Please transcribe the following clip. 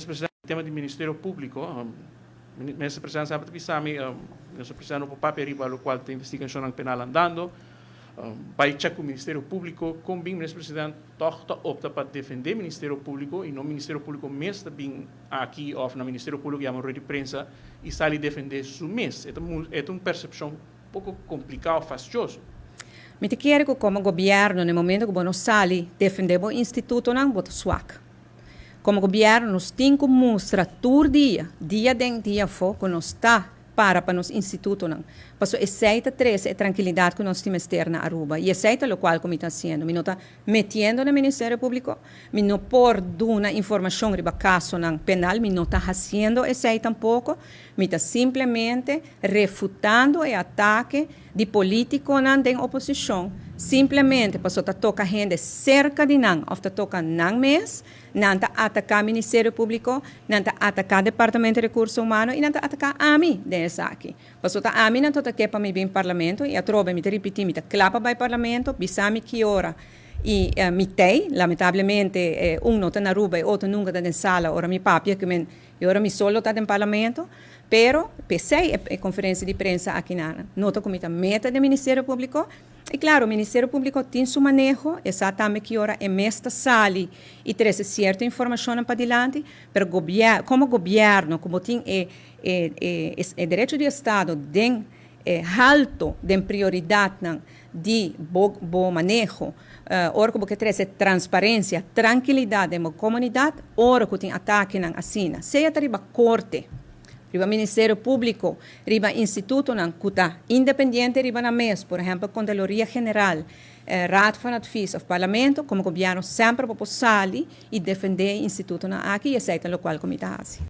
Presidente, tema di Ministerio Publico, Minister Presidente semper ta bisa mi, Minister Presidente no por papia riba locual ta investigacionnan penal andando, bay check cu Ministerio Publico con bin. Minister Presidente toch ta opta pa defende Ministerio Publico y no Ministerio Publico mes ta bin aki of na Ministerio Publico yama rueda di prensa y sali defende su mes. E ta un percepcion poco complica of fastioso. Mi ta kere cu como gobierno, na momento cu bo no sali defende bo institutonan, bo ta swak. Como gobierno nos tin cu mustra tur dia, dia den dia afo, cu nos ta para pa nos institutonan. Paso esey ta trece e trankilidad cu nos tin mester na Aruba. Y esey ta locual cu mi ta haciendo. Mi no ta metiendo na Ministerio Publico, mi no por duna informacion riba casonan penal, mi no ta haciendo esey tampoco. Mi ta simplemente refutando e atake di politiconan den oposicion, simplemente paso ta toca hende cerca di nan of ta toca nan mes, nan ta ataca Ministerio Publico, nan ta ataca Departamento di Recurso Humano y nan ta ataca ami den esaki. Paso ta ami nan ta ke pa mi bin Parlamento y atrobe mi ta ripiti, mi ta cla pa bay Parlamento, bisa mi ki ora y mi t'ey. Lamentablemente un no ta na Aruba y otro nunca ta den sala ora mi papia, cu men y ora mi solo ta den Parlamento, pero p'esey e conferencia di prensa aki na nota cu mi ta meta den Ministerio Publico. Y claro, Ministerio Publico tin su maneho, e tambe ki ora e mes ta sali y trece cierto informacion padilanti, pero como gobierno, como tin e derecho di Estado den halto, den prioridad nan, di bo maneho, ora cu bo trece transparencia, trankilidad den comunidad, ora cu tin atake nan asina, sea ta riba corte, riba Ministerio Publico, riba institutonan cu ta independiente riba nan mes, por ehempel, Contraloria General, Raad van Advies of Parlamento, como gobierno semper por sali y defende institutonan aki, y esey ta locual cu mi ta haci.